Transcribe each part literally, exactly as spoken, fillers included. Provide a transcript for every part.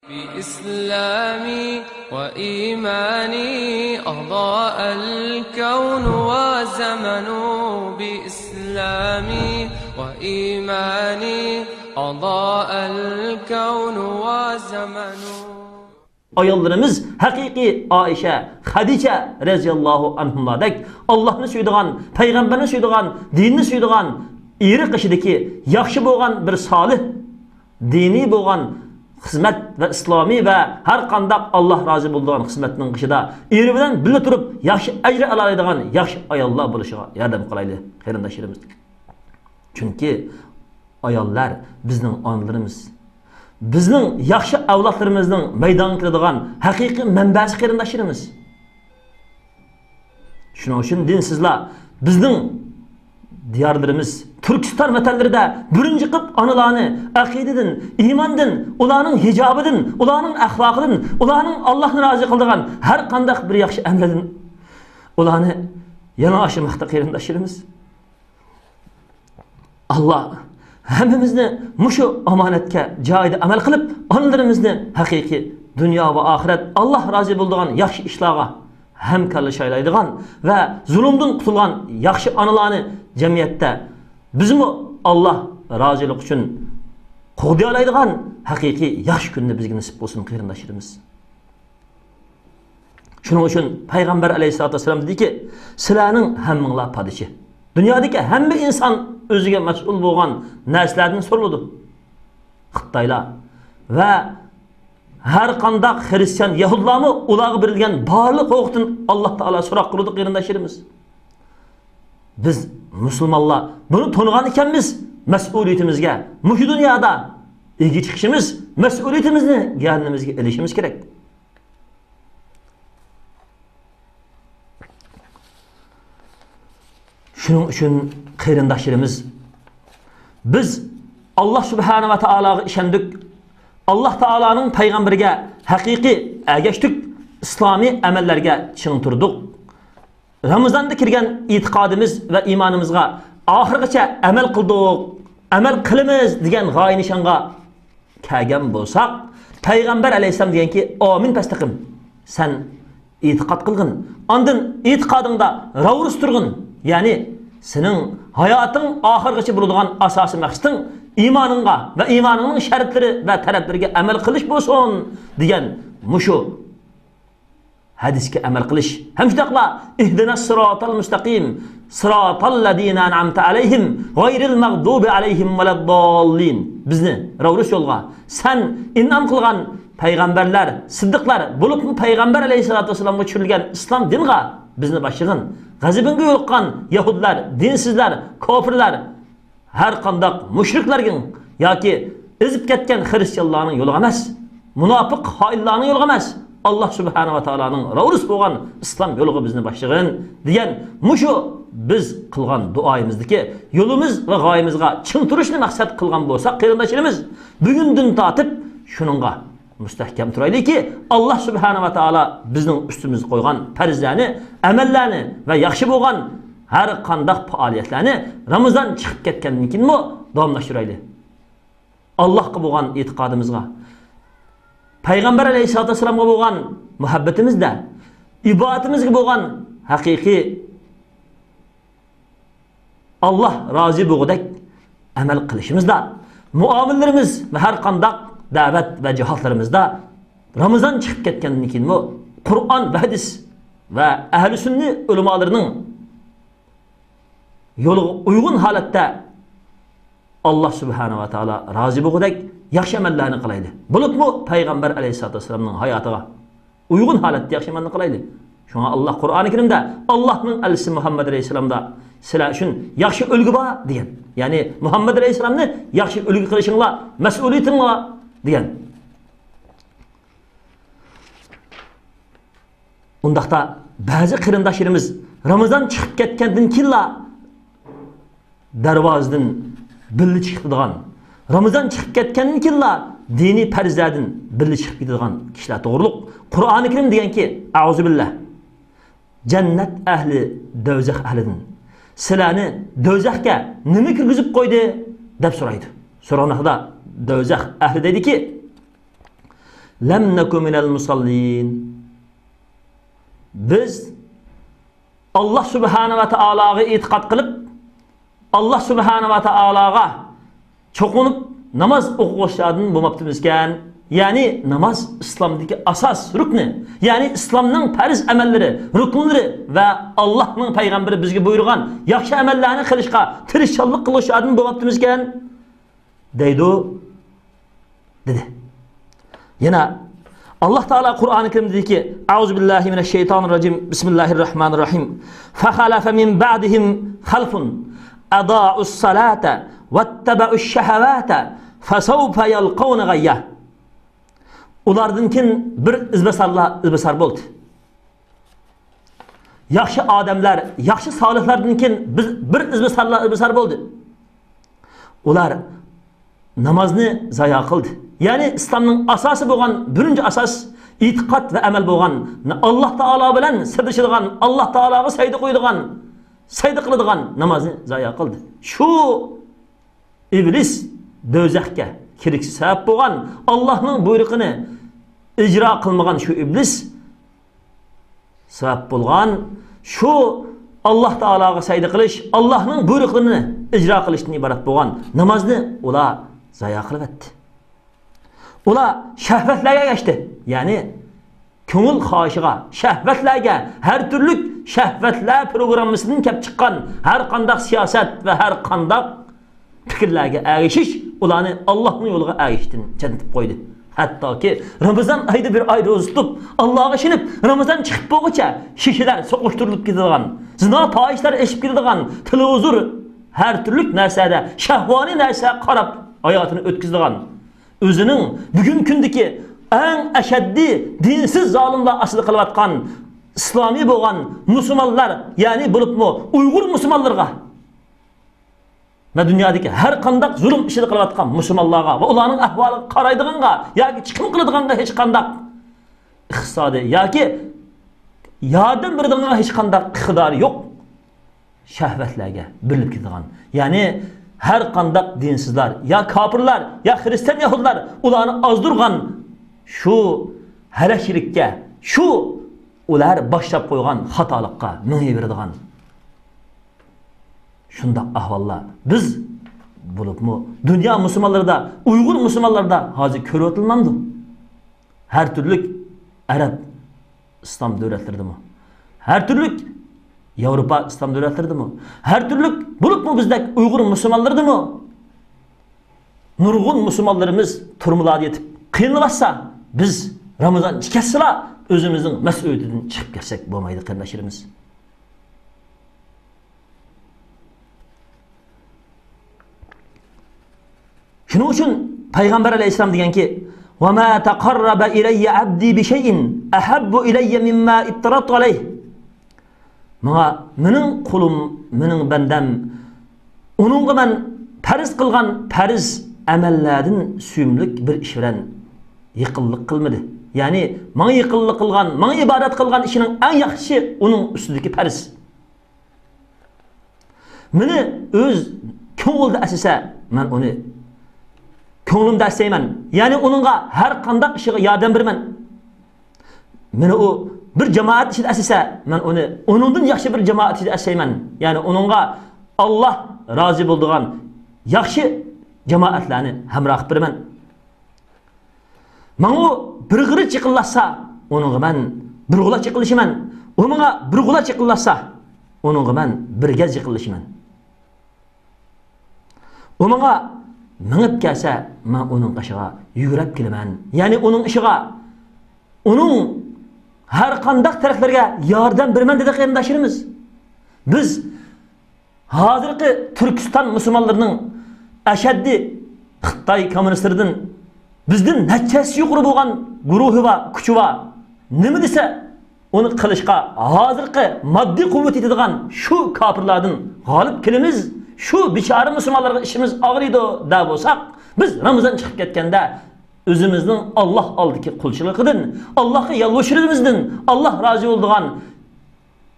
بإسلامي وإيماني أضاء الكون وزمن. بإسلامي وإيماني أضاء الكون وزمن. ئاياللىرىمىز ھەقىقىي ئائىشە، خەدىچە رەزىياللاھۇ ئەنھۇملاردەك ئاللاھنى سۆيىدىغان، پەيغەمبەرنى سۆيىدىغان، دىننى سۆيىدىغان، ئېرى قېشىدىكى ياخشى بولغان بىر سالىھ، دىنىي بولغان خىزمەت ۋە ئىسلامىي ۋە ھەر قانداق ئاللاھ رازى بولىدىغان خىزمەتنىڭ قېشىدا ئېرى بىلەن بىللە تۇرۇپ ياخشى ئەجىر ئالالايدىغان ياخشى ئاياللار بولۇشىغا ياردەم قىلايلى، قېرىنداشلىرىمىز. چۈنكى ئاياللار بىزنىڭ ئانىلىرىمىز. بىزنىڭ ياخشى ئەۋلادلىرىمىزنىڭ مەيدانغا كېلىدىغان ھەقىقىي مەنبەسى، قېرىنداشلىرىمىز. شۇنىڭ ئۈچۈن دىنسىزلار بىزنىڭ دىيارلىرىمىز، تۈركىستان ۋەتەنلىرىدە بىرىنچى قىپ ئانىلارنى ئەقىدىدىن، ئىماندىن، ئۇلارنىڭ ھىجابىدىن، ئۇلارنىڭ ئەخلاقىدىن، ئۇلارنىڭ ئاللاھنى رازى قىلىدىغان ھەر قانداق بىر ياخشى ئەمەلدىن ئۇلارنى يەنە ئاشىماقتا، قېرىنداشلىرىمىز. ئاللا ھەممىمىزنى مۇشۇ ئامانەتكە جايىدا ئەمەل قىلىپ، ئانىلىرىمىزنى ھەقىقىي دۇنيا ۋە ئاخىرەت ئاللا رازى بولىدىغان ياخشى ئىشلارغا ھەمكارلىشالايدىغان ۋە زۇلۇمدىن قۇتۇلغان ياخشى ئانىلارنى جەمئىيەتتە بىزمۇ ئاللا رازىلىقى ئۈچۈن قوغدىيالايدىغان ھەقىقىي ياخشى كۈننى بىزگە نېسىپ بولسۇن، قېرىنداشلىرىمىز. شۇنىڭ ئۈچۈن پەيغەمبەر ئەلەيھىسسالاتۇ ۋەسسالام دېدىكى، سىلەرنىڭ ھەممىڭلار پادىشى. دۇنيادىكى ھەممە ئىنسان ئۆزىگە مەسئۇل بولغان نەرسىلەردىن سورىلىدۇ. خىتايلار ۋە ھەر قانداق خىرىستىيان، يەھۇدلارمۇ ئۇلارغا بېرىلگەن بارلىق ھوقۇقتىن ئاللا تائالا سوراق قىلىدۇ، قېرىنداشلىرىمىز. بىز مۇسۇلمانلار بۇنى تونۇغان ئىكەنمىز، مەسئۇلىيىتىمىزگە مۇشۇ دۇنيادا ئىگە چىقىشىمىز، مەسئۇلىيىتىمىزنى گەدىنىمىزگە ئېلىشىمىز كېرەك. شۇنىڭ ئۈچۈن قېرىنداشلىرىمىز، بىز ئاللا سۇبھانە ۋە تائالاغا ئىشەندۇق، ئاللا تائالانىڭ پەيغەمبىرىگە ھەقىقىي ئەگەشتۇق، ئىسلامىي ئەمەللەرگە چىڭ تۇردۇق. رامىزاندا كىرگەن ئېتىقادىمىز ۋە ئىمانىمىزغا ئاخىرغىچە ئەمەل قىلدۇق، ئەمەل قىلىمىز دېگەن غايە نىشانغا كەلگەن بولساق، پەيغەمبەر ئەلەيھىسسالام دېگەنكى، ئامىن پەستەقىم، سەن ئېتىقاد قىلغىن، ئاندىن ئېتىقادىڭدا راۋۇرۇس تۇرغىن، يەنى سېنىڭ ھاياتىڭ ئاخىرغىچە بولىدىغان ئاساسىي مەقسىتىڭ ئىمانىڭغا ۋە ئىمانىڭنىڭ شەرتلىرى ۋە تەرەپلىرىگە ئەمەل قىلىش بولسۇن دېگەن مۇشۇ ھەدىسكە ئەمەل قىلىش ھەم شۇنداقلا ئىھدىنەس سىراتال مۇستەقىم، سىراتاللەزىنە ئەنئەمتە ئەلەيھىم، غەيرىل مەغدۇبى ئەلەيھىم ۋەلەدداللىن، بىزنى راۋۇرۇس يولغا، سەن ئىنئام قىلغان پەيغەمبەرلەر، سىددىقلار، بولۇپمۇ پەيغەمبەر ئەلەيھىسسالاتۇ ۋەسسالامغا چۈشۈرۈلگەن ئىسلام دىنغا بىزنى باشلىغىن. غەزىپىڭگە يولۇققان يەھۇدلار، دىنسىزلەر، كاپىرلار، ھەر قانداق مۇشرىكلارنىڭ ياكى ئېزىپ كەتكەن خىرىستىيانلارنىڭ يولىغا ئەمەس، مۇناپىق خائىنلارنىڭ يولىغا ئەمەس، ئاللا سۇبھانە ۋە تائالانىڭ راۋۇرۇس بولغان ئىسلام يولىغا بىزنى باشلىغىن دېگەن مۇشۇ بىز قىلغان دۇئايىمىزدىكى يولىمىز ۋە غايىمىزغا چىڭ تۇرۇشنى مەقسەت قىلغان بولساق، قېرىنداشلىرىمىز، بۈگۈندىن تارتىپ شۇنىڭغا مۇستەھكەم تۇرايلىكى، ئاللا سۇبھانە ۋە تائالا بىزنىڭ ئۈستىمىزگە قويغان پەرزلەرنى، ئەمەللەرنى ۋە ياخشى بولغان ھەر قانداق پائالىيەتلەرنى رامىزان چىقىپ كەتكەندىن كېيىنمۇ داۋاملاشتۇرايلى. ئاللاھقا بولغان ئېتىقادىمىزغا، پەيغەمبەر ئەلەيھىسسالاتۇ ۋەسسالامغا بولغان مۇھەببىتىمىزدە، ئىبادىتىمىزگە بولغان ھەقىقىي ئاللا رازى بولغۇدەك ئەمەل قىلىشىمىزدا، مۇئامىلىلىرىمىز ۋە ھەر قانداق دەۋەت ۋە جىھادلىرىمىزدا رامىزان چىقىپ كەتكەندىن كېيىنمۇ قۇرئان ۋە ھەدىس ۋە ئەھلى سۈننە ئۆلىمالىرىنىڭ يولىغا ئۇيغۇن ھالەتتە ئاللا سۇبھانە ۋە تائالا رازى بولغۇدەك ياخشى ئەمەللەرنى قىلايلى. بولۇپمۇ پەيغەمبەر ئەلەيھىسسالاتۇ ۋەسسالامنىڭ ھاياتىغا ئۇيغۇن ھالەتتە ياخشى ئەمەلنى قىلايلى. شۇڭا ئاللا قۇرئانى كەرىمدە، ئاللانىڭ ئەلچىسى مۇھەممەد ئەلەيھىسسالامدا سىلەر ئۈچۈن ياخشى ئۈلگە بار دېگەن. يەنى مۇھەممەد ئەلەيھىسسالامنى ياخشى ئۈلگە قىلىشىڭلار مەسئۇلىيىتىڭلار دېگەن. ئۇنداقتا بەزى قېرىنداشلىرىمىز رامىزان چىقىپ كەتكەندىن كېيىنلا دەرۋازىدىن بىللە چىقىدىغان، رامىزان چىقىپ كەتكەندىن كېيىنلا دىنىي پەرزلەردىن بىللە چىقىپ كېتىدىغان كىشىلەر توغرۇلۇق قۇرئانى كەرىم دېگەنكى، ئەئۇزۇبىللا، جەننەت ئەھلى دوزاخ ئەھلىدىن، سىلەرنى دوزاخقا نېمە كىرگۈزۈپ قويدى؟ دەپ سورايدۇ. سورىغان ۋاقتىدا دوزاخ ئەھلى دەيدۇكى، لم نك من المصلين. بىز ئاللاھ سۇبھانە ۋە تائالاغا ئېتىقاد قىلىپ، ئاللاھ سۇبھانە ۋە تائالاغا چوقۇنۇپ ناماز ئوقۇغۇچىلاردىن بولماپتىمىزكەن. يەنى ناماز ئىسلامدىكى ئاساس رۇكنى، يەنى ئىسلامنىڭ پەرز ئەمەللىرى، رۇكۇنلىرى ۋە ئاللاھنىڭ پەيغەمبىرى بىزگە بۇيرۇغان ياخشى ئەمەللەرنى قىلىشقا تىرىشچانلىق قىلغۇچىلاردىن بولماپتىمىزكەن، دەيدۇ، دېدى. يەنە ئاللاھ تائالا قۇرئانى كەرىمدە دېدىكى، أعوذ بالله من الشيطان الرجيم، بسم الله الرحمن الرحيم. فخلف من بعدهم خلف أضاعوا الصلاة واتبعوا الشهوات فسوف يلقون غيا. ئۇلاردىن كېيىن بىر ئىزباسارلار ئىزباسار بولدى. ياخشى ئادەملەر، ياخشى سالىھلاردىن كېيىن بىز بىر ئىزباسارلار ئىزباسار بولدى. ئۇلار نامازنى زايا قىلدى. يەنى ئىسلامنىڭ ئاساسى بولغان، بىرىنچى ئاساس ئېتىقاد ۋە ئەمەل بولغان، ئاللاھ تائالا بىلەن سىردىشىدىغان، ئاللاھ تائالاغا سەجدە قويىدىغان، سەجدە قىلىدىغان نامازنى زايا قىلدى. شۇ ئىبلىس دوزاخقا كىرىشكە سەۋەب بولغان، ئاللاھنىڭ بۇيرۇقىنى ئىجرا قىلمىغان شۇ ئىبلىس سەۋەب بولغان، شۇ ئاللاھ تائالاغا سەجدە قىلىش، ئاللاھنىڭ بۇيرۇقلىرىنى ئىجرا قىلىشتىن ئىبارەت بولغان نامازنى ئۇلار زايا قىلىۋەتتى. ئۇلار شەھۋەتلەرگە ئەگەشتى. يەنى كۆڭۈل خاھىشىغا، شەھۋەتلەرگە، ھەر تۈرلۈك شەھۋەتلەر پروگراممىسىدىن كەپ چىققان ھەر قانداق سىياسەت ۋە ھەر قانداق پىكىرلەرگە ئەگىشىش ئۇلارنى ئاللاھنىڭ يولىغا ئەگىشىشتىن چەتنىتىپ قويدى. ھەتتاكى رامىزان ئايدا بىر ئاي روزا تۇتۇپ، ئاللاھقا ئىشىنىپ، رامىزان چىقىپ بولغۇچە شېشىلەر سوقۇشتۇرۇلۇپ كېتىدىغان، زىنا، پاھىشىلەر ئېشىپ كېتىدىغان، تېلېۋىزور، ھەر تۈرلۈك نەرسەدە، شەھۋانىي نەرسە قاراپ ھاياتىنى ئۆتكۈزىدىغان، ئۆزىنىڭ بۈگۈنكى كۈندىكى ئەڭ ئەشەددىي دىنسىز زالىملار ئاستىدا قېلىۋاتقان ئىسلامىي بولغان مۇسۇلمانلار، يەنى بولۇپمۇ ئۇيغۇر مۇسۇلمانلىرىغا ۋە دۇنيادىكى ھەر قانداق زۇلۇم ئىچىدە قېلىۋاتقان مۇسۇلمانلارغا ۋە ئۇلارنىڭ ئەھۋالىغا قارايدىغانغا ياكى چىقىم قىلىدىغانغا ھېچقانداق ئىقتىسادىي ياكى ياردەم بېرىدىغانغا ھېچقانداق ئىقتىدارى يوق شەھۋەتلەرگە بېرىلىپ كېتىدىغان، يەنى ھەر قانداق دىنسىزلار يا كاپىرلار يا خىرىستىيان يەھۇدىيلار ئۇلارنى ئازدۇرغان شۇ ھەلەكچىلىككە، شۇ ئۇلار باشلاپ قويغان خاتالىققا مېڭىۋېرىدىغان شۇنداق ئەھۋاللار بىز بولۇپمۇ دۇنيا مۇسۇلمانلىرىدا، ئۇيغۇر مۇسۇلمانلىرىدا ھازىر كۆرۈۋېتىلمامدۇ؟ ھەر تۈرلۈك ئەرەب ئىسلام دۆلەتلىرىدىمۇ، ھەر تۈرلۈك ياۋروپا ئىسلام دۆلەتلىرىدىمۇ، ھەر تۈرلۈك بولۇپمۇ بىزدەك ئۇيغۇر مۇسۇلمانلىرىدىمۇ نۇرغۇن مۇسۇلمانلىرىمىز تۈرمىلەردە يېتىپ قىينىلىۋاتسا، بىز رامىزان چىقىۋاتسىلا ئۆزىمىزنىڭ مەسئۇلىيىتىدىن چىقىپ كەتسەك بولمايدۇ، قېرىنداشلىرىمىز. شۇنىڭ ئۈچۈن پەيغەمبەر ئەلەيھىسسالام دېگەنكى، وما تقرب إلي عبدي بشيء أحب إلي مما افترضت عليه. ماڭا مېنىڭ قۇلۇم، مېنىڭ بەندەم ئۇنىڭغا مەن پەرز قىلغان پەرز ئەمەللەردىن سۆيۈملۈك بىر ئىش بىلەن يېقىنلىق قىلمىدى. يەنى ماڭا يېقىنلىق قىلغان، ماڭا ئىبادەت قىلغان ئىشىنىڭ ئەڭ ياخشىسى ئۇنىڭ ئۈستىدىكى پەرز. مېنى ئۆز كۆڭلىدە ئەسلىسە، مەن ئۇنى كۆڭلۈمدە ئەسلەيمەن. يەنى ئۇنىڭغا ھەر قانداق ئىشىغا ياردەم بېرىمەن. مېنى ئۇ بىر جامائەت ئىچىدە ئەسلىسە، مەن ئۇنى ئۇنىڭدىن ياخشى بىر جامائەت ئىچىدە ئەسلەيمەن. يەنى ئۇنىڭغا ئاللاھ رازى بولىدىغان ياخشى جامائەتلەرنى ھەمراھ قىلىپ بېرىمەن. ماڭا ئۇ بىر غېرىچ يېقىنلاشسا، ئۇنىڭغا مەن بىر غۇلاچ يېقىنلىشىمەن. ئۇ ماڭا بىر غۇلاچ يېقىنلاشسا، ئۇنىڭغا مەن بىر گەز يېقىنلىشىمەن. ئۇ ماڭا مېڭىپ كەلسە، مەن ئۇنىڭ قېشىغا يۈگۈرۈپ كېلىمەن. يەنى ئۇنىڭ ئىشىغا، ئۇنىڭ ھەر قانداق تەرەپلىرىگە ياردەم بېرىمەن، دېدى قېرىنداشلىرىمىز. بىز ھازىرقى تۈركىستان مۇسۇلمانلىرىنىڭ ئەشەددىي خىتاي كوممۇنىستلىرىدىن بىزدىن نەچچە ھەسسە يۇقىرى بولغان گۇرۇھى بار، كۈچى بار. نېمە دېسە، ئۇنى قىلىشقا ھازىرقى ماددىي قۇۋۋىتى يېتىدىغان شۇ كاپىرلاردىن غالىب كېلىمىز، شۇ بىچارە مۇسۇلمانلارغا ئىچىمىز ئاغرىيدۇ دەپ بولساق، بىز رامىزان چىقىپ كەتكەندە ئۆزىمىزنىڭ ئاللاھ ئالدىدىكى قۇلچىلىقىدىن، ئاللاھقا يالۋۇرۇشىمىزدىن، ئاللاھ رازى بولىدىغان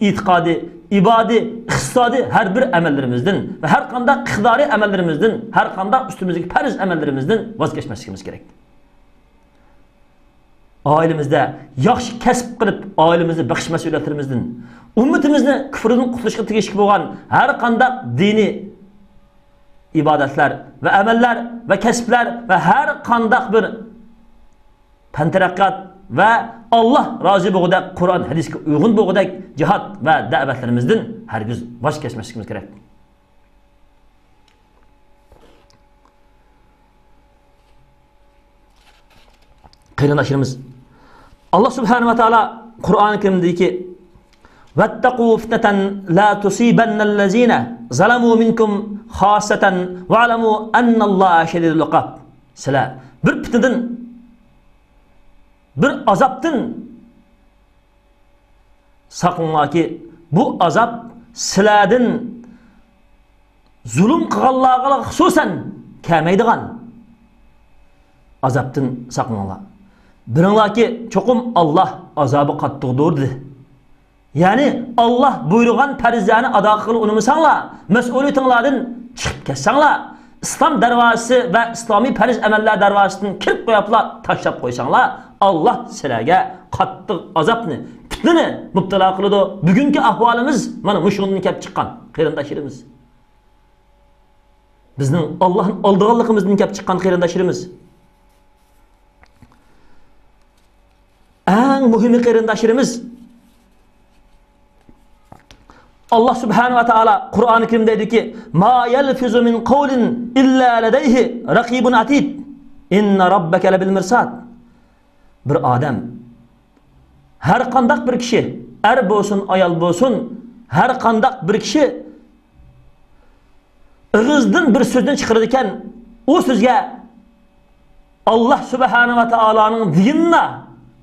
ئېتىقادىي، ئىبادىي، ئىقتىسادىي ھەر بىر ئەمەللىرىمىزدىن ۋە ھەر قانداق ئىقتىدارىي ئەمەللىرىمىزدىن، ھەر قانداق ئۈستىمىزدىكى پەرز ئەمەللىرىمىزدىن ۋاز كەچمەسلىكىمىز كېرەك. ئائىلىمىزدە ياخشى كەسىپ قىلىپ، ئائىلىمىزنى بېقىش مەسئۇلىيەتلىرىمىزدىن، ئۈممىتىمىزنى كۇفرىدىن قۇتۇلۇشقا تېگىشلىك بولغان ھەر قانداق دىنىي ئىبادەتلەر ۋە ئەمەللەر ۋە كەسىپلەر ۋە ھەر قانداق بىر پەن تەرەققىيات ۋە ئاللا رازى بولغۇدەك، قۇرئان، ھەدىسكە ئۇيغۇن بولغۇدەك جىھاد ۋە دەۋەتلىرىمىزدىن ھەرگىز ۋاز كەچمەسلىكىمىز كېرەك. قېرىنداشلىرىمىز، ئاللا سۇبھانەھۇ ۋە تائالا قۇرئان كەرىمدىكى، «ۋەتتەقۇ فىتنەتەن لا تۇسىبەننەللەزىنە زەلەمۇ مىنكۇم خاسسەتەن ۋەئلەمۇ ئەننەللاھە شەدىدۇل ئىقاب.» سىلەر بىر پىتنىدىن، بىر ئازابتىن ساقلىنىڭلاركى، بۇ ئازاب سىلەردىن زۇلۇم قىلغانلارغا خۇسۇسەن كەلمەيدىغان ئازابتىن ساقلىنىڭلار. بىلىڭلاركى، چوقۇم ئاللا ئازابى قاتتىقدۇر، دېدى. يەنى ئاللا بۇيرۇغان پەرزلەرنى ئادا قىلغىلى ئۇنىمىساڭلار، مەسئۇلىيىتىڭلاردىن چىقىپ كەتسەڭلار، ئىسلام دەرۋازىسى ۋە ئىسلامىي پەرز ئەمەللەر دەرۋازىسىدىن كىرىپ قويۇپلا تاشلاپ قويساڭلار، ئاللا سىلەرگە قاتتىق ئازابنى، پىتنىنى مۇپتىلا قىلىدۇ. بۈگۈنكى ئەھۋالىمىز مانا مۇشۇندىن كەپ چىققان، قېرىنداشلىرىمىز. بىزنىڭ ئاللانى ئالدىغانلىقىمىزدىن كەپ چىققان، قېرىنداشلىرىمىز. ئەڭ مۇھىمى، قېرىنداشلىرىمىز، ئاللا سۇبھانەھۇ ۋە تائالا قۇرئانى كەرىمدە دەيدۇكى، «ما يەلفىزۇ مىن قەۋلىن ئىللا لەدەيھى رەقىبۇن ئەتىد. ئىننە رەببەكە لەبىل مىرساد.» بىر ئادەم، ھەر قانداق بىر كىشى، ئەر بولسۇن، ئايال بولسۇن، ھەر قانداق بىر كىشى ئېغىزدىن بىر سۆزنى چىقىرىدىكەن، ئۇ سۆزگە ئاللا سۇبھانەھۇ ۋە تائالانىڭ دېگىنىلا،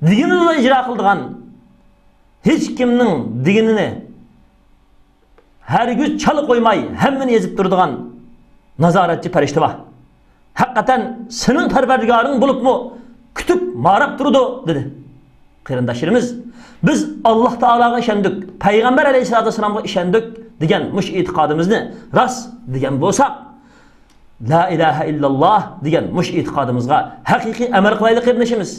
دېگىنىلا ئىجرا قىلىدىغان، ھېچكىمنىڭ دېگىنىنى ھەرگىز چالا قويماي، ھەممىنى يېزىپ تۇرىدىغان نازارەتچى پەرىشتە بار. ھەقىقەتەن سېنىڭ پەرۋەردىگارىڭ بولۇپمۇ كۈتۈپ ماراپ تۇرىدۇ، دېدى. قېرىنداشلىرىمىز، بىز ئاللا تائالاغا ئىشەندۇق، پەيغەمبەر ئەلەيھىسسالاتۇ ۋەسسالامغا ئىشەندۇق دېگەن مۇشۇ ئېتىقادىمىزنى راست دېگەن بولساق، لا ئىلاھە ئىللاللا دېگەن مۇشۇ ئېتىقادىمىزغا ھەقىقىي ئەمەل قىلايلى، قېرىندىشىمىز.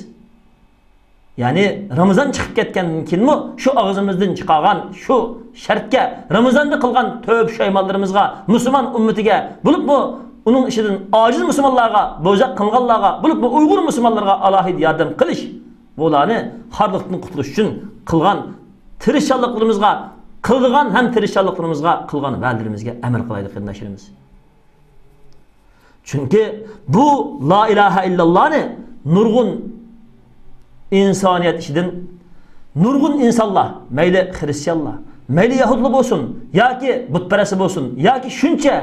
يەنى رامىزان چىقىپ كەتكەندىن كېيىنمۇ شۇ ئاغزىمىزدىن چىقارغان شۇ شەرتكە، رامىزاندا قىلغان تۆبە پۇشايمانلىرىمىزغا، مۇسۇلمان ئۈممىتىگە، بولۇپمۇ ئۇنىڭ ئىچىدىن ئاجىز مۇسۇلمانلارغا، بوزەك قىلغانلارغا، بولۇپمۇ ئۇيغۇر مۇسۇلمانلىرىغا ئالاھىدە ياردەم قىلىش، بۇلارنى خارلىقتىن قۇتۇلۇش ئۈچۈن قىلغان تىرىشچانلىقلىرىمىزغا، قىلغان ھەم تىرىشچانلىقلىرىمىزغا، قىلغان ۋەدىلىرىمىزگە ئەمەل قىلايلى، قېرىنداشلىرىمىز. چۈنكى بۇ لا ئىلاھە ئىللاللانى نۇرغۇن ئىنسانىيەت ئىچىدىن نۇرغۇن ئىنسانلار، مەيلى خىرىستىيانلار، مەيلى يەھۇدلار بولسۇن، ياكى بۇتپەرەسلەر بولسۇن، ياكى شۇنچە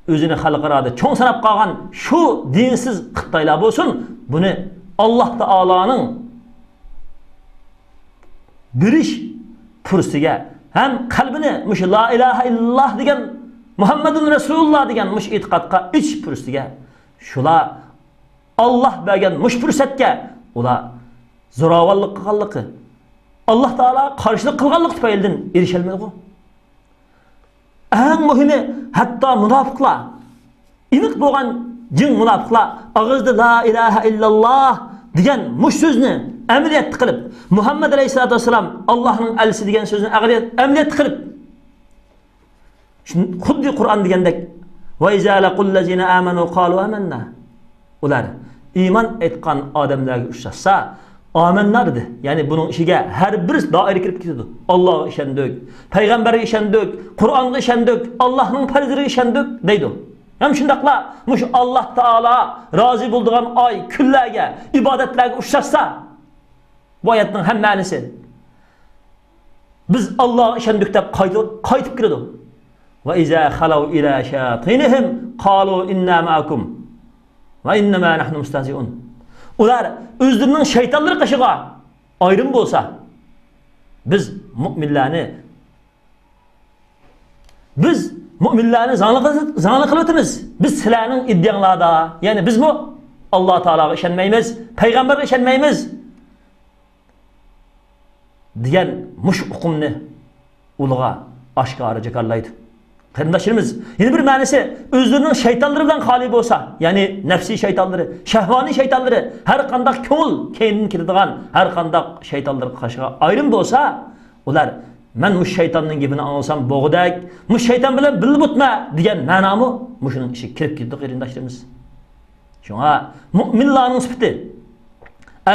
ئۆزىنى خەلقئارادا چوڭ ساناپ قالغان شۇ دىنسىز خىتايلار بولسۇن، بۇنى ئاللا تائالانىڭ بېرىش پۇرسىتىگە ھەم قەلبىنى مۇشۇ لا ئىلاھە ئىللاللا دېگەن، مۇھەممەدۇن رەسۇلۇللا دېگەن مۇشۇ ئېتىقادقا ئېچىش پۇرسىتىگە، شۇلار ئاللا بەرگەن مۇشۇ پۇرسەتكە ئۇلار زوراۋانلىق قىلغانلىقى، ئاللا تائالاغا قارشىلىق قىلغانلىقى تۈپەيلىدىن ئېرىشەلمىدىغۇ. ئەڭ مۇھىمى، ھەتتا مۇناپىقلار، ئېنىق بولغان جىڭ مۇناپىقلار ئاغزىدا لا ئىلاھە ئىللاللا دېگەن مۇشۇ سۆزنى ئەمەلىيەتتە قىلىپ، مۇھەممەد ئەلەيھىسسالاتۇ ۋەسسالام ئاللاھنىڭ ئەلچىسى دېگەن سۆزنى ئەمەلىيەتتە قىلىپ، شۇ-، خۇددى قۇرئان دېگەندەك، «ۋەئىزا لەقۇللەزىنە ئامەنۇ قالۇ ئامەننا.» ئۇلار ئىمان ئېيتقان ئادەملەرگە ئۇچراشسا، «ئامەننا» دېدى. يەنى بۇنىڭ ئىچىگە ھەر بىر دائىرە كىرىپ كېتىدۇ. «ئاللاغا ئىشەندۇق، پەيغەمبەرگە ئىشەندۇق، قۇرئانغا ئىشەندۇق، ئاللاھنىڭ پەرزلىرىگە ئىشەندۇق» دەيدۇ. ھەم شۇنداقلا مۇشۇ ئاللا تائالا رازى بولىدىغان ئاي، كۈنلەرگە، ئىبادەتلەرگە ئۇچراشسا، بۇ ئايەتنىڭ ھەم مەنىسى، «بىز ئاللاغا ئىشەندۇق» دەپ قايتىپ، قايتىپ كېلىدۇ. «ۋەئىزا خەلەۋ ئىلە شەياتىنىھىم قالۇ ئىننا مەئەكۇم ۋە ئىننەما نەھنۇ مۇستەھزىئۇن.» ئۇلار ئۆزلىرىنىڭ شەيتانلىرى قېشىغا ئايرىم بولسا، «بىز مۇئمىنلەرنى، بىز مۇئمىنلەرنى زاڭلىق، زاڭلىق قىلىۋاتىمىز. بىز سىلەرنىڭ ئىدىيەڭلاردا، يەنى بىزمۇ ئاللا تائالاغا ئىشەنمەيمىز، پەيغەمبەرگە ئىشەنمەيمىز» دېگەن مۇشۇ ئۇقۇمنى ئۇلىغا ئاشكارا جاكارلايدۇ. قېرىنداشلىرىمىز، يەنە بىر مەنىسى، ئۆزلىرىنىڭ شەيتانلىرى بىلەن خالىي بولسا، يەنى نەپسىي شەيتانلىرى، شەھۋانىي شەيتانلىرى، ھەر قانداق كۆڭۈل كەينىدىن كېلىدىغان ھەر قانداق شەيتانلىرىغا قارشىغا ئايرىم بولسا، ئۇلار، «مەن مۇشۇ شەيتاننىڭ گېپىنى ئاڭلىسام بوغۇدەك، مۇشۇ شەيتان بىلەن بىللە ئۆتمە» دېگەن مەنامۇ مۇشۇنىڭ ئىچىگە كىرىپ كېتىدۇ، قېرىنداشلىرىمىز. شۇڭا مۇئمىنلارنىڭ سۈپىتى،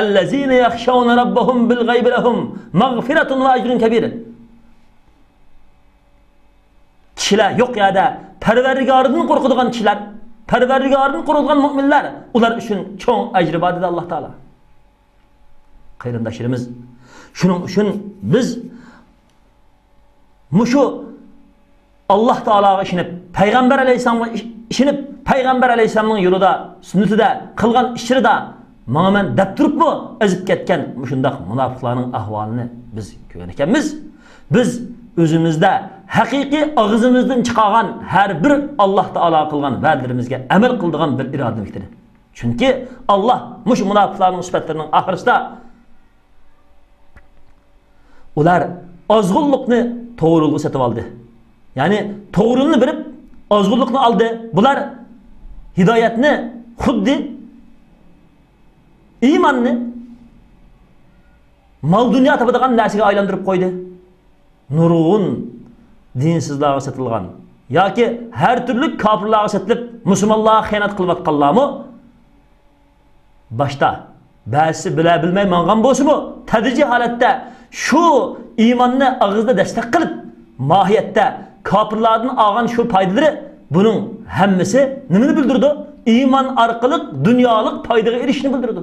«الذين يخشون ربهم بالغيب لهم مغفرة وأجر كبير». كىشىلەر يوق يەردە پەرۋەردىگارىدىن قورقىدىغان كىشىلەر، پەرۋەردىگارىدىن قورقىدىغان مۇئمىنلار، ئۇلار ئۈچۈن چوڭ ئەجرى بار، دېدى ئاللاھ تائالا. قېرىنداشلىرىمىز، شۇنىڭ ئۈچۈن بىز مۇشۇ ئاللاھ تائالاغا ئىشىنىپ، پەيغەمبەر ئەلەيھىسسالامغا ئىش-، ئىشىنىپ، پەيغەمبەر ئەلەيھىسسالامنىڭ يولىدا، سۈننىتىدە، قىلغان ئىشلىرىدا ماڭىمەن دەپ تۇرۇپمۇ ئېزىپ كەتكەن مۇشۇنداق مۇناپىقلارنىڭ ئەھۋالىنى بىز كۆرگەن ئىكەنمىز. بىز ئۆزىمىزدە ھەقىقىي ئاغزىمىزدىن چىقارغان ھەر بىر ئاللاھ تائالاغا قىلغان ۋەدىلىرىمىزگە ئەمەل قىلىدىغان بىر ئىرادىمىز كېرەك. چۈنكى ئاللاھ مۇشۇ مۇناپىقلارنىڭ سۈپەتلىرىنىڭ ئاخىرىسىدا، ئۇلار ئازغۇنلۇقنى توغرىلىققا سېتىۋالدى. يەنى توغرىنى بېرىپ، ئازغۇنلۇقنى ئالدى. بۇلار ھىدايەتنى خۇددى ئىماننى مال-دۇنيا تاپىدىغان نەرسىگە ئايلاندۇرۇپ قويدى. نۇرغۇن دىنسىزلارغا سېتىلغان ياكى ھەر تۈرلۈك كاپىرلارغا سېتىلىپ، مۇسۇلمانلارغا خىيانەت قىلىۋاتقانلارمۇ باشتا بەزىسى بىلە بىلمەي ماڭغان بولسىمۇ، تەدرىجىي ھالەتتە شۇ ئىماننى ئاغزىدا دەستەك قىلىپ، ماھىيەتتە كاپىرلاردىن ئالغان شۇ پايدىلىرى، بۇنىڭ ھەممىسى نېمىنى بىلدۈرىدۇ؟ ئىمان ئارقىلىق دۇنيالىق پايدىغا ئېرىشىشنى بىلدۈرىدۇ.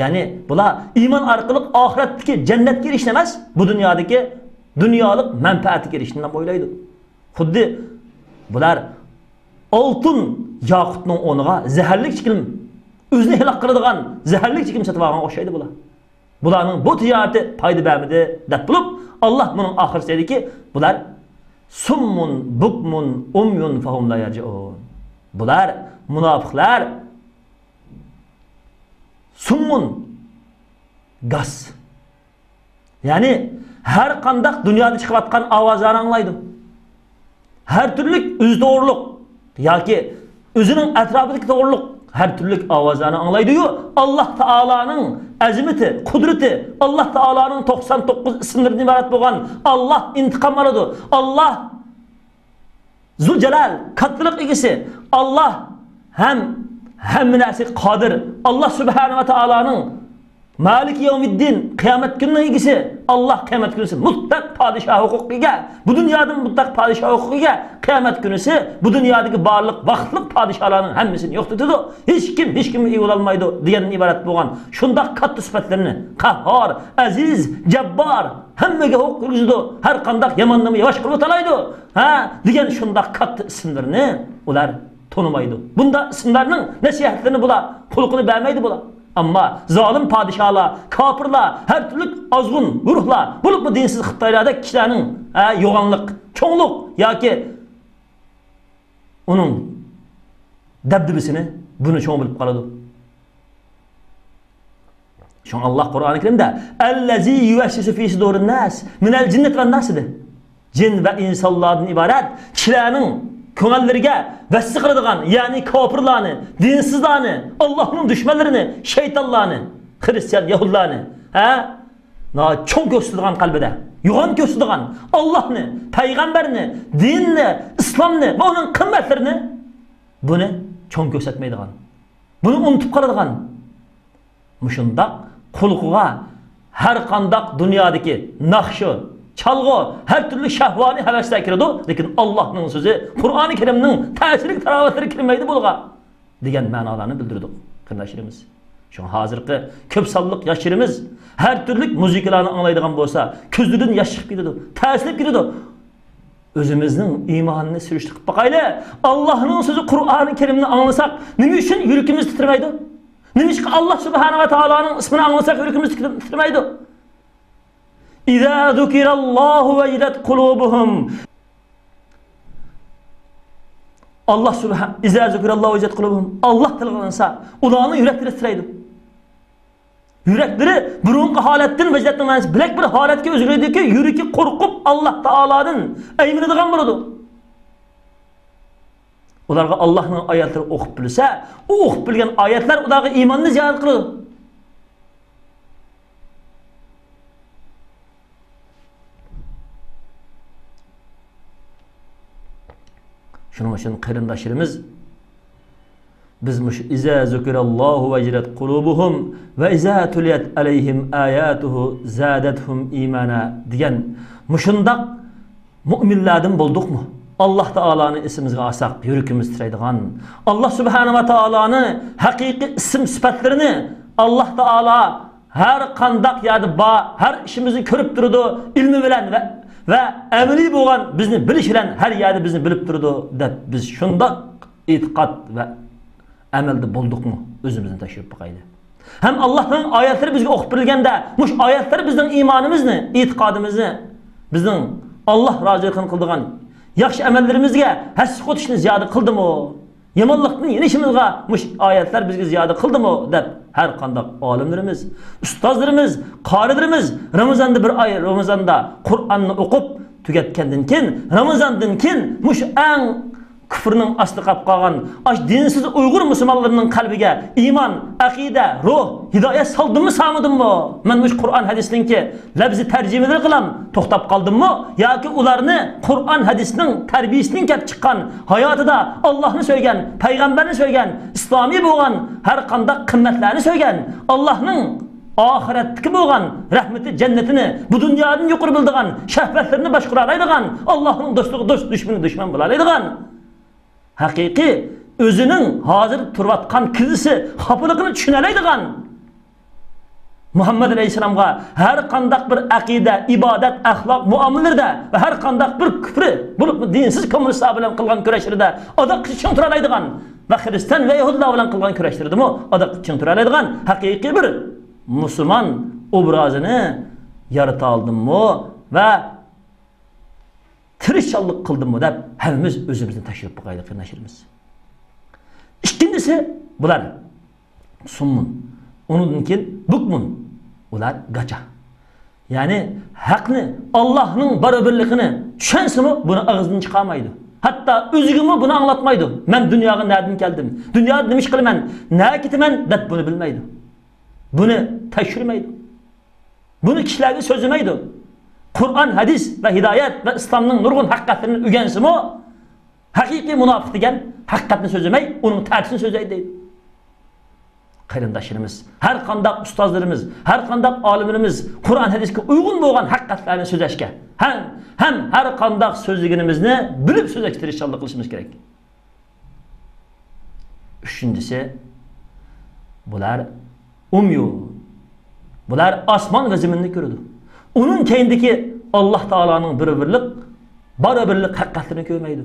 يەنى بۇلار ئىمان ئارقىلىق ئاخىرەتتىكى جەننەتكە ئېرىشىشنى ئەمەس، بۇ دۇنيادىكى دۇنيالىق مەنپەئەتكە ئېرىشىشنى ئويلايدۇ. خۇددى بۇلار ئالتۇن ياقۇتنىڭ ئورنىغا زەھەرلىك چېكىم، ئۆزىنى ھالاك قىلىدىغان زەھەرلىك چېكىم سېتىپ ئالغانغا ئوخشايدۇ بۇلار. بۇلارنىڭ بۇ تىجارىتى پايدا بەرمىدى دەپ بولۇپ، ئاللاھ بۇنىڭ ئاخىرىسىدا دەيدىكى، بۇلار سۇممۇن بۇكمۇن ئۇميۇن فەھۇم لا يەرجىئۇن. بۇلار مۇناپىقلار، سۇممۇن، گاس. يەنى ھەر قانداق دۇنيادا چىقىۋاتقان ئاۋازلارنى ئاڭلايدۇ. ھەر تۈرلۈك ئۆزى توغرۇلۇق ياكى ئۆزىنىڭ ئەتراپىدىكى توغرۇلۇق ھەر تۈرلۈك ئاۋازلارنى ئاڭلايدۇ-يۇ، ئاللاھ تائالانىڭ ئەزىمىتى، قۇدرىتى، ئاللاھ تائالانىڭ توقسان توققۇز ئىسىملىرىدىن ئىبارەت بولغان، ئاللاھ ئىنتىقام ئالىدۇ، ئاللاھ زۇلجالال، كاتتىلىق ئىگىسى، ئاللاھ ھەم ھەممە نەرسىگە قادىر، ئاللاھ سۇبھانەھۇ ۋە تائالانىڭ مالىكى يەۋمىددىن، قىيامەت كۈنىنىڭ ئىگىسى، ئاللاھ قىيامەت كۈنىسى مۇتلەق پادىشاھ ھوقۇقىغا ئىگە، بۇ دۇنيادىمۇ مۇتلەق پادىشاھ ھوقۇقىغا ئىگە، قىيامەت كۈنىسى بۇ دۇنيادىكى بارلىق ۋاقىتلىق پادىشاھلارنىڭ ھەممىسىنى يوقىتىدۇ، ھېچكىم ھېچكىمگە ئىگە بولالمايدۇ دېگەندىن ئىبارەت بولغان شۇنداق كاتتا سۈپەتلىرىنى، قەھھار، ئەزىز، جاببار، ھەممىگە ھوقۇق كىرگۈزىدۇ، ھەر قانداق ياماننىمۇ ياۋاش قىلىۋېتەلەيدۇ، ھە، دېگەن شۇنداق كاتتا ئىسىملىرىنى ئۇلار تونۇمايدۇ. بۇنداق ئىسىملارنىڭ نەسىھەتلىرىنى بۇلار، قۇلىقىنى بەرمەيدۇ بۇلار. ئەمما زالىم پادىشاھلار، كاپىرلار، ھەر تۈرلۈك ئازغۇن گۇرۇھلار، بولۇپمۇ دىنسىز خىتايلاردەك كىشىلەرنىڭ، ھە، يوغانلىق، چوڭلۇق ياكى ئۇنىڭ دەبدىبىسىنى بۇنى چوڭ بىلىپ قالىدۇ. شۇڭا ئاللاھ قۇرئانى كەرىمدە، «ئەللەزى يۇۋەسۋىسۇ فى سۇدۇرىن ناس مىنەل جىننەتى ۋەن ناس» دېدى. جىن ۋە ئىنسانلاردىن ئىبارەت كىشىلەرنىڭ كۆڭۈللىرىگە ۋەسۋەسە قىلىدىغان، يەنى كاپىرلارنى، دىنسىزلارنى، ئاللاھنىڭ دۈشمەنلىرىنى، شەيتانلارنى، خىرىستىيان، يەھۇدلارنى، ھە؟ ناھايىتى چوڭ كۆرسىتىدىغان قەلبىدە، يوغان كۆرسىتىدىغان، ئاللاھنى، پەيغەمبەرنى، دىننى، ئىسلامنى ۋە ئۇنىڭ قىممەتلىرىنى، بۇنى چوڭ كۆرسەتمەيدىغان، بۇنى ئۇنتۇپ قالىدىغان، مۇشۇنداق قۇلىقىغا ھەر قانداق دۇنيادىكى ناخشا، چالغۇ، ھەر تۈرلۈك شەھۋانىي ھەۋەسلەر كىرىدۇ، لېكىن ئاللاھنىڭ سۆزى، قۇرئانى كەرىمنىڭ تەسىرلىك تاراۋەتلىرى كىرمەيدۇ بۇلارغا، دېگەن مەنالارنى بىلدۈرىدۇ، قېرىنداشلىرىمىز. شۇڭا ھازىرقى كۆپ سانلىق ياشلىرىمىز ھەر تۈرلۈك مۇزىكىلارنى ئاڭلايدىغان بولسا، كۆزلىرىدىن ياش چىقىپ كېتىدۇ، تەسىرلىنىپ كېتىدۇ. ئۆزىمىزنىڭ ئىمانىنى سۈرۈشتە قىلىپ باقايلى. ئاللاھنىڭ سۆزى قۇرئانى كەرىمنى ئاڭلىساق، نېمە ئۈچۈن يۈرىكىمىز تىترىمەيدۇ؟ نېمىشقا ئاللاھ سۇبھانەھۇ ۋە تائالانىڭ ئىسمىنى ئاڭلىساق، يۈرىكىمىز تىترىمەيدۇ؟ «ئىزا زۇكىراللاھۇ ۋەجىلەت قۇلۇبۇھۇم». ئاللاھ سۇبھان-، «ئىزا زۇكىراللاھۇ ۋەجىلەت قۇلۇبۇھۇم». ئاللاھ تىلغا ئېلىنسا، ئۇلارنىڭ يۈرەكلىرى تىترەيدۇ. يۈرەكلىرى بۇرۇنقى ھالەتتىن، ۋەجىلەتنىڭ مەنىسى بىلەك بىر ھالەتكە ئۆزگىرىدۇكى، يۈرىكى قورقۇپ ئاللاھ تائالادىن ئەيمىنىدىغان بولىدۇ. ئۇلارغا ئاللاھنىڭ ئايەتلىرى ئوقۇپ بىلسە، ئۇ ئوقۇپ بىلگەن ئايەتلەر ئۇلارغا ئىماننى زىيادە قىلىدۇ. شۇنىڭ ئۈچۈن قېرىنداشلىرىمىز، بىز مۇشۇ «إذا ذكر الله وجلت قلوبهم وإذا تليت عليهم آياته زادتهم إيمانا» دېگەن مۇشۇنداق مۇئمىنلاردىن بولدۇقمۇ؟ ئاللاھ تائالانى ئېسىمىزگە ئالساق، يۈرىكىمىز تىترەيدىغان، ئاللاھ سۇبھانەھۇ ۋە تائالانى ھەقىقىي ئىسىم سۈپەتلىرىنى، ئاللاھ تائالا ھەر قانداق يەردە بار، ھەر ئىشىمىزنى كۆرۈپ تۇرىدۇ، ئىلمى بىلەن ۋە، ۋە ئەمەلىي بولغان بىزنى بىلىش بىلەن ھەر يەردە بىزنى بىلىپ تۇرىدۇ دەپ، بىز شۇنداق ئېتىقاد ۋە ئەمەلدە بولدۇقمۇ؟ ئۆزىمىزنى تەكشۈرۈپ باقايلى. ھەم ئاللاھنىڭ ئايەتلىرى بىزگە ئوقۇپ بېرىلگەندە، مۇشۇ ئايەتلەر بىزنىڭ ئىمانىمىزنى، ئېتىقادىمىزنى، بىزنىڭ ئاللاھ رازىلىقىنى قىلىدىغان ياخشى ئەمەللىرىمىزگە ھەسسە قوشۇشنى زىيادە قىلدىمۇ؟ يامانلىقتىن يېنىشىمىزغا مۇشۇ ئايەتلەر بىزگە زىيادە قىلدىمۇ؟ دەپ ھەر قانداق ئالىملىرىمىز، ئۇستازلىرىمىز، قارىلىرىمىز رامىزاندا بىر ئاي، رامىزاندا قۇرئاننى ئوقۇپ تۈگەتكەندىن كېيىن، رامىزاندىن كېيىن مۇشۇ ئەڭ كۇفرنىڭ ئاستىدا قاپ قالغان ئاش دىنسىز ئۇيغۇر مۇسۇلمانلىرىنىڭ قەلبىگە ئىمان، ئەقىدە، روھ، ھىدايەت سالدىممۇ، سالمىدىممۇ؟ مەن مۇشۇ قۇرئان ھەدىسنىڭكى لەپزىي تەرجىمىلىرى قىلام توختاپ قالدىممۇ؟ ياكى ئۇلارنى قۇرئان ھەدىسنىڭ تەربىيىسىدىن كەپ چىققان، ھاياتىدا ئاللاھنى سۆيگەن، پەيغەمبەرنى سۆيگەن، ئىسلامىي بولغان ھەر قانداق قىممەتلەرنى سۆيگەن، ئاللاھنىڭ ئاخىرەتتىكى بولغان رەھمىتى، جەننىتىنى بۇ دۇنيادىن يۇقىرى بىلىدىغان، شەھۋەتلىرىنى باشقۇرالايدىغان، ئاللاھنىڭ دوستىغا دوست، دۈشمىنىگە دۈشمەن بولالايدىغان، ھەقىقىي ئۆزىنىڭ ھازىر تۇرۇۋاتقان كىرىزىسى، خاپىلىقىنى چۈشىنەلەيدىغان، مۇھەممەد ئەلەيھىسسالامغا ھەر قانداق بىر ئەقىدە، ئىبادەت، ئەخلاق، مۇئامىلىلىرىدە ۋە ھەر قانداق بىر كۇفرى، بولۇپمۇ دىنسىز كوممۇنىستلار بىلەن قىلغان كۈرەشلىرىدە ئاداققىچە چىڭ تۇرالايدىغان ۋە خىرىستىيان ۋە يەھۇدىيلار بىلەن قىلغان كۈرەشلىرىدىمۇ ئاداققىچە چىڭ تۇرالايدىغان ھەقىقىي بىر مۇسۇلمان ئوبرازىنى يارىتالدىممۇ ۋە تىرىشچانلىق قىلدىممۇ دەپ ھەممىمىز ئۆزىمىزنى تەكشۈرۈپ باقايلى، قېرىنداشلىرىمىز. ئىككىنچىسى، بۇلار سۇممۇن. ئۇنىڭدىن كېيىن بۇكمۇن. ئۇلار گاچا. يەنى ھەقنى، ئاللاھنىڭ بار بىرلىكىنى چۈشەنسىمۇ، بۇنى ئاغزىدىن چىقارمايدۇ. ھەتتا ئۆزىگىمۇ بۇنى ئاڭلاتمايدۇ. مەن دۇنياغا نەدىن كەلدىم؟ دۇنيادا نېمە ئىش قىلىمەن؟ نەگە كېتىمەن؟ دەپ بۇنى بىلمەيدۇ. بۇنى تەكشۈرمەيدۇ. بۇنى كىشىلەرگە سۆزلىمەيدۇ. قۇرئان، ھەدىس ۋە ھىدايەت ۋە ئىسلامنىڭ نۇرغۇن ھەقىقەتلىرىنى ئۆگەنسىمۇ، ھەقىقىي مۇناپىق دېگەن ھەقىقەتنى سۆزلىمەي، ئۇنىڭ تەرسىنى سۆزلەيدۇ دەيدۇ. قېرىنداشلىرىمىز، ھەر قانداق ئۇستازلىرىمىز، ھەر قانداق ئالىملىرىمىز قۇرئان، ھەدىسكە ئۇيغۇن بولغان ھەقىقەتلەرنى سۆزلەشكە ھەم، ھەم ھەر قانداق سۆزلىگىنىمىزنى بىلىپ سۆزلەشكە تىرىشچانلىق قىلىشىمىز كېرەك. ئۈچىنچىسى، بۇلار ئۇميۇ. بۇلار ئاسمان ۋە زېمىننى كۆرىدۇ. ئۇنىڭ كەينىدىكى ئاللاھ تائالانىڭ بىر بىرلىك، بار بىرلىك ھەقىقەتلىرىنى كۆرمەيدۇ.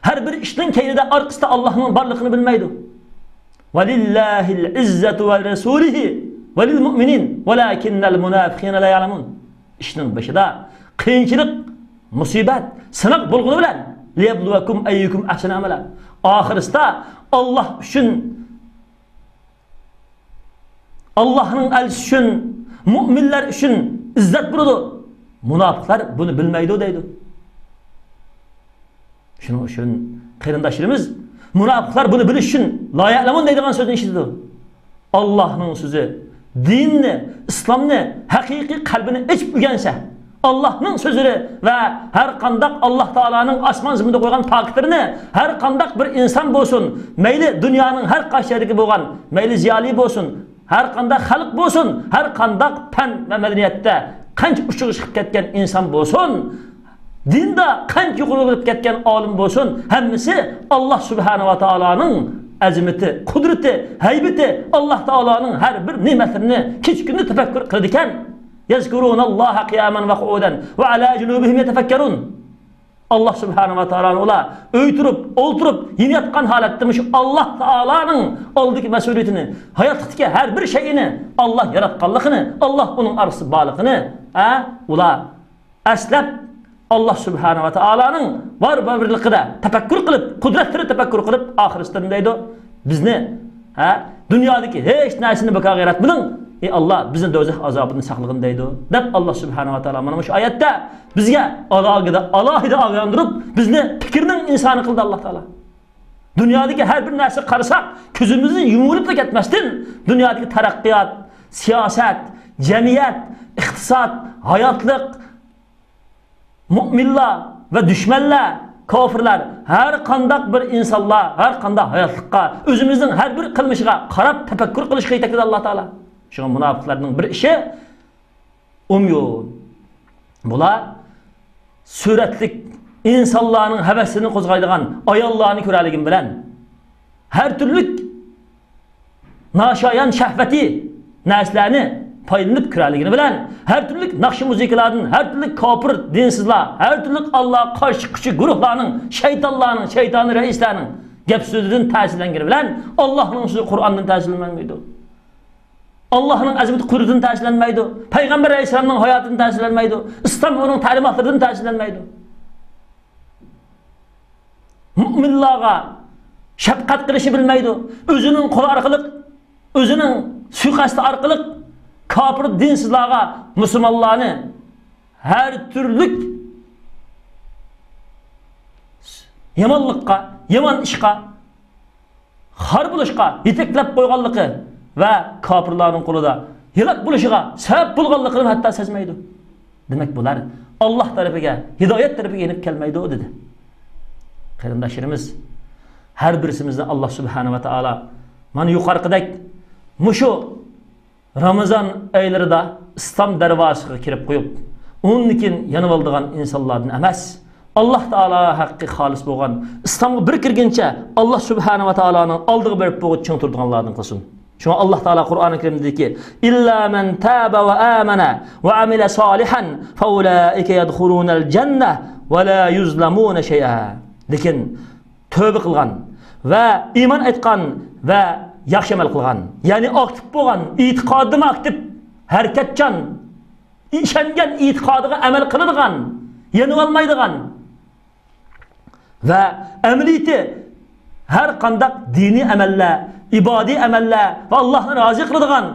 ھەر بىر ئىشنىڭ كەينىدە، ئارقىسىدا ئاللاھنىڭ بارلىقىنى بىلمەيدۇ. ولله العزة ولرسوله وللمؤمنين ولكن المنافقين لا يعلمون. ئىشنىڭ بېشىدا قىيىنچىلىق، مۇسىبەت، سىناق بولغىنى بىلەن، ليبلوكم أيكم أحسن عملا. ئاخىرسىدا ئاللاھ ئۈچۈن، ئاللاھنىڭ ئەلچىسى ئۈچۈن، مۇئمىنلار ئۈچۈن ئىززەت بولىدۇ. مۇناپىقلار بۇنى بىلمەيدۇ دەيدۇ. شۇنىڭ ئۈچۈن قېرىنداشلىرىمىز، مۇناپىقلار بۇنى بىلىش ئۈچۈن لا يەلەمۇن دەيدىغان سۆزنى ئىشلىتىدۇ. ئاللاھنىڭ سۆزى، دىننى، ئىسلامنى ھەقىقىي قەلبىنى ئېچىپ ئۆگەنسە، ئاللاھنىڭ سۆزلىرى ۋە ھەر قانداق ئاللاھ تائالانىڭ ئاسمان زېمىندا قويغان پاكىتلىرىنى ھەر قانداق بىر ئىنسان بولسۇن، مەيلى دۇنيانىڭ ھەر قايسى يېرىدىكى بولغان، مەيلى زىيالىي بولسۇن، ھەر قانداق خەلق بولسۇن، ھەر قانداق پەن ۋە مەدەنىيەتتە قانچە ئۇچىغا چىقىپ كەتكەن ئىنسان بولسۇن، دىندا قانچە يۇقىرى بولۇپ كەتكەن ئالىم بولسۇن، ھەممىسى ئاللاھ سۇبھانەھۇ ۋە تائالانىڭ ئەزىمىتى، قۇدرىتى، ھەيبىتى، ئاللاھ تائالانىڭ ھەر بىر نېمەتلىرىنى كېچە-كۈندە تەپەككۇر قىلىدىكەن. يذكرون الله قياما وقعودا وعلى جنوبهم يتفكرون. ئاللاھ سۇبھانەھۇ ۋە تائالانى ئۇلار ئۆي تۇرۇپ، ئولتۇرۇپ، يېنىياتقان ھالەتتە مۇشۇ ئاللاھ تائالانىڭ ئالدىدىكى مەسئۇلىيىتىنى، ھاياتلىقتىكى ھەر بىر شەيئىنى، ئاللاھ ياراتقانلىقىنى، ئاللاھ ئۇنىڭ ئارقىسىدا بارلىقىنى، ھە، ئۇلار ئەسلەپ، ئاللاھ سۇبھانەھۇ ۋە تائالانىڭ بار بىرلىكىدە تەپەككۇر قىلىپ، قۇدرەتلىرى تەپەككۇر قىلىپ، ئاخىرسىدا نېمە دەيدۇ؟ بىزنى، ھە، دۇنيادىكى ھېچ نەرسىنى بىكارغا ياراتمىدىڭ، ئەي ئاللاھ، بىزنى دوزاخ ئازابىدىن ساقلىغىن دەيدۇ، دەپ ئاللاھ سۇبھانەھۇ ۋە تائالا مانا مۇشۇ ئايەتتە بىزگە ئالاھىدە، ئالاھىدە ئاگاھلاندۇرۇپ، بىزنى پىكىرنىڭ ئىنسانى قىلدى ئاللاھ تائالا. دۇنيادىكى ھەر بىر نەرسىگە قارىساق، كۆزىمىزنى يۇمۇۋېلىپلا كەتمەستىن، دۇنيادىكى تەرەققىيات، سىياسەت، جەمئىيەت، ئىقتىساد، ھاياتلىق، مۆمىنلار ۋە دۈشمەنلەر، كاپىرلار، ھەر قانداق بىر ئىنسانلار، ھەر قانداق ھاياتلىققا، ئۆزىمىزنىڭ ھەر بىر قىلمىشىغا قاراپ تەپەككۇر قىلىشقا يېتەكلىدى ئاللا تائالا. شۇڭا مۇناپىقلارنىڭ بىر ئىشى، ئۇميۇن. بۇلار سۈرەتلىك ئىنسانلارنىڭ ھەۋەسلىرىنى قوزغايدىغان ئاياللارنى كۆرەلىگىنى بىلەن، ھەر تۈرلۈك ناشايان شەھۋەتىي نەرسىلەرنى پايدىلىنىپ كۆرەلىگىنى بىلەن، ھەر تۈرلۈك ناخشا مۇزىكىلاردىن، ھەر تۈرلۈك كاپىر، دىنسىزلار، ھەر تۈرلۈك ئاللاغا قارشى چىققۇچى گۇرۇھلارنىڭ، شەيتانلارنىڭ، شەيتانىي رەئىسلەرنىڭ گەپ سۆزىدىن تەسىرلەنگىنى بىلەن، ئاللانىڭ سۆزى قۇرئاندىن تەسىرلەنمەيدۇ. ئاللانىڭ ئەزىمىتى، قۇدرىتىدىن تەسىرلەنمەيدۇ. پەيغەمبەر ئەلەيھىسسالامنىڭ ھاياتىدىن تەسىرلەنمەيدۇ. ئىسلام ئۇنىڭ تەلىماتلىرىدىن تەسىرلەنمەيدۇ. مۆمىنلارغا شەپقەت قىلىشنى بىلمەيدۇ. ئۆزىنىڭ قولى ئارقىلىق، ئۆزىنىڭ سۇيىقەستى ئارقىلىق كاپىر دىنسىزلارغا، مۇسۇلمانلارنى ھەر تۈرلۈك يامانلىققا، يامان ئىشقا، خار بولۇشقا يېتەكلەپ قويغانلىقى ۋە كاپىرلارنىڭ قولىدا ھالاك بولۇشىغا سەۋەب بولغانلىقىنى ھەتتا سەزمەيدۇ. دېمەك، بۇلار ئاللا تەرىپىگە، ھىدايەت تەرىپىگە يېنىپ كەلمەيدۇ، دېدى. قېرىنداشلىرىمىز، ھەر بىرسىمىزنى ئاللا سۇبھانە ۋە تائالا مانا يۇقىرىقىدەك مۇشۇ رامىزان ئايلىرىدا ئىسلام دەرۋازىسىغا كىرىپ قويۇپ، ئۇنىڭدىن كېيىن يېنىۋالىدىغان ئىنسانلاردىن ئەمەس، ئاللا تائالا ھەققى خالىس بولغان، ئىسلامغا بىر كىرگىنچە ئاللا سۇبھانە ۋە تائالانىڭ ئالدىغا بېرىپ بولغۇچە چىڭ تۇرىدىغانلاردىن قىلسۇن. شۇڭا ئاللا تائالا قۇرئانى كەرىمدىكى، «إلا من تاب وآمن وعمل صالحا فأولئك يدخلون الجنة ولا يظلمون شيئا.» لېكىن تۆبە قىلغان ۋە ئىمان ئېيتقان ۋە ياخشى ئەمەل قىلغان، يەنى ئاكتىپ بولغان، ئېتىقادىمۇ ئاكتىپ، ھەرىكەتچان، ئىشەنگەن ئېتىقادىغا ئەمەل قىلىدىغان، يېنىۋالمايدىغان ۋە ئەمەلىيىتى ھەر قانداق دىنىي ئەمەللەر، ئىبادىي ئەمەللەر ۋە ئاللاھنى رازى قىلىدىغان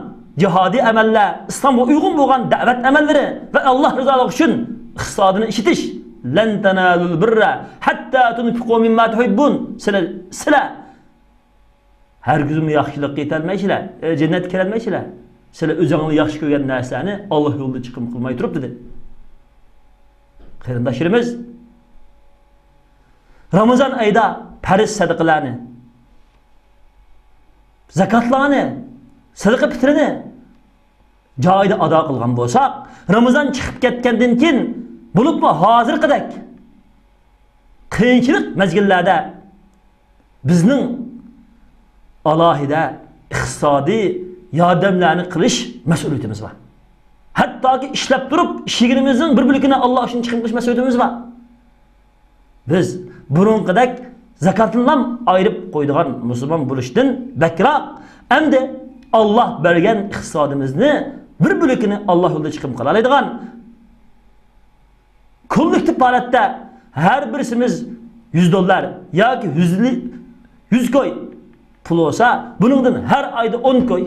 جىھادىي ئەمەللەر، ئىسلامغا ئۇيغۇن بولغان دەۋەت ئەمەللىرى ۋە ئاللاھ رىزالىقى ئۈچۈن ئىقتىسادىنى ئىشلىتىش، «لن تنالوا البر حتى تنفقوا مما تحبون.» سىلەر، سىلەر ھەرگىزمۇ ياخشىلىققا يېتەلمەيسىلەر، ئى، جەننەتكە كىرەلمەيسىلەر. سىلەر ئۆزۈڭلار ياخشى كۆرگەن نەرسىلەرنى ئاللاھ يولىدا چىقىم قىلماي تۇرۇپ، دېدى. قېرىنداشلىرىمىز، رامىزان ئايدا پەرز سەدىقىلەرنى، زاكاتلارنى، سەدىقە پىترىنى جايىدا ئادا قىلغان بولساق، رامىزان چىقىپ كەتكەندىن كېيىن، بولۇپمۇ ھازىرقىدەك قىيىنچىلىق مەزگىللەردە بىزنىڭ ئالاھىدە ئىقتىسادىي ياردەملەرنى قىلىش مەسئۇلىيىتىمىز بار. ھەتتاكى ئىشلەپ تۇرۇپ، ئىش يېگىنىمىزنىڭ بىر بۆلىكىنى ئاللا ئۈچۈن چىقىم قىلىش مەسئۇلىيىتىمىز بار. بىز بۇرۇنقىدەك زاكاتنىلا ئايرىپ قويىدىغان مۇسۇلمان بولۇشتىن بەكرەك، ئەمدى ئاللا بەرگەن ئىقتىسادىمىزنى بىر بۆلىكىنى ئاللا يولىدا چىقىم قىلالايدىغان، كوللېكتىپ ھالەتتە ھەر بىرسىمىز يۈز دوللار ياكى يۈز، يۈز كوي پۇل بولسا، بۇنىڭدىن ھەر ئايدا ئون كوي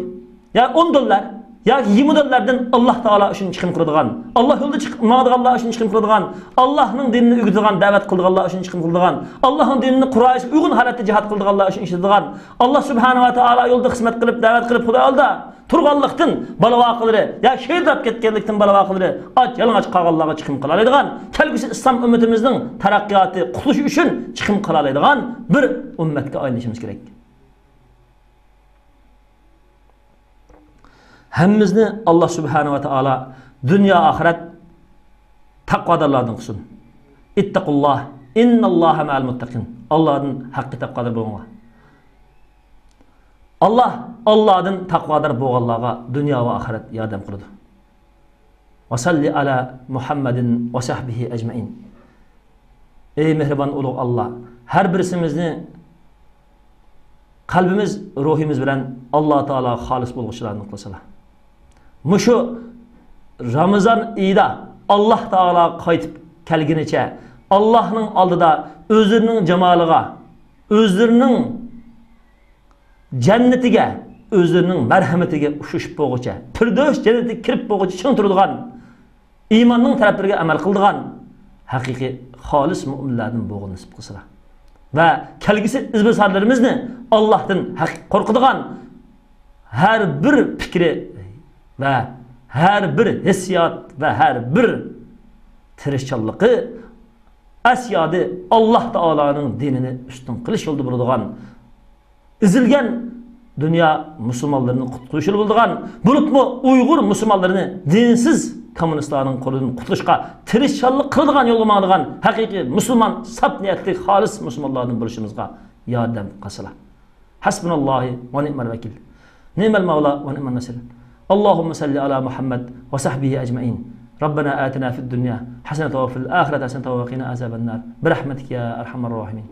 يا ئون دوللار ياكى يىگىرمە دوللاردىن ئاللا تائالا ئۈچۈن چىقىم قىلىدىغان، ئاللا يولىدا چىقىپ ماڭىدىغانلار ئۈچۈن چىقىم قىلىدىغان، ئاللانىڭ دىنىنى ئۆگىتىدىغان، دەۋەت قىلىدىغانلار ئۈچۈن چىقىم قىلىدىغان، ئاللانىڭ دىنىنى قۇرۇشقا ئۇيغۇن ھالەتتە جىھاد قىلىدىغانلار ئۈچۈن ئىشلىتىدىغان، ئاللا سۇبھانەھۇ ۋە تائالا يولىدا خىزمەت قىلىپ، دەۋەت قىلىپ، خۇدا يولىدا تۇرغانلىقتىن بالا-ۋاقىلىرى يا شېھىتلەپ كەتكەنلىكتىن بالا-ۋاقىلىرى ئاچ-يالىڭاچ قالغانلارغا چىقىم قىلالايدىغان، كەلگۈسى ئىسلام ئۈممىتىمىزنىڭ تەرەققىياتى، قۇتۇلۇشى ئۈچۈن چىقىم قىلالايدىغان بىر ئۈممەتكە ئايلىنىشىمىز كېرەك. ھەممىمىزنى ئاللا سۇبھانەھۇ ۋە تائالا دۇنيا ئاخىرەت تەقۋادارلاردىن قىلسۇن. اتقوا الله إن الله مع المتقين. ئاللادىن ھەققىي تەقۋادار بولۇڭلار. ئاللا، ئاللادىن تەقۋادار بولغانلارغا دۇنيا ۋە ئاخىرەت ياردەم قىلىدۇ. وصل على محمد وصحبه أجمعين. ئەي مېھرىبان ئۇلۇغ ئاللا، ھەر بىرسىمىزنى قەلبىمىز، روھىمىز بىلەن ئاللا تائالاغا خالىس بولغۇچىلاردىن قىلسىلا. مۇشۇ رامىزان ئېيىدا ئاللا تائالاغا قايتىپ كەلگىنىچە، ئاللانىڭ ئالدىدا ئۆزلىرىنىڭ جامالىغا، ئۆزلىرىنىڭ جەننىتىگە، ئۆزلىرىنىڭ مەرھەمىتىگە ئۇچرىشىپ بولغۇچە، پىردەۋس جەننىتىگە كىرىپ بولغۇچە چىڭ تۇرىدىغان، ئىماننىڭ تەلەپلىرىگە ئەمەل قىلىدىغان ھەقىقىي خالىس مۆمىنلەردىن بولغىنى نېسىپ قىلسىلا. ۋە كەلگۈسى ئىزباسارلىرىمىزنى ئاللاھتىن ھەق قورقىدىغان، ھەر بىر پىكرى ۋە ھەر بىر ھېسسىيات ۋە ھەر بىر تىرىشچانلىقى ئەسيادى ئاللاھ تائالانىڭ دىنىنى ئۈستۈن قىلىش يولىدا بولىدىغان، ئېزىلگەن دۇنيا مۇسۇلمانلىرىنى قۇتقۇزۇشىلا بولىدىغان، بولۇپمۇ ئۇيغۇر مۇسۇلمانلىرىنى دىنسىز كوممۇنىستلارنىڭ قولىدىن قۇتۇلۇشقا تىرىشچانلىق قىلىدىغان يولغا ماڭىدىغان ھەقىقىي مۇسۇلمان، ساپ نىيەتلىك، خالىس مۇسۇلمانلاردىن بولۇشىمىزغا ياردەم قىلسىلا. حسبنا الله ونعم الوكيل. نعم المولى ونعم النصير. اللهم صل على محمد وصحبه أجمعين. ربنا آتنا في الدنيا حسنة وفي الآخرة حسنة وقنا عذاب النار. برحمتك يا أرحم الراحمين.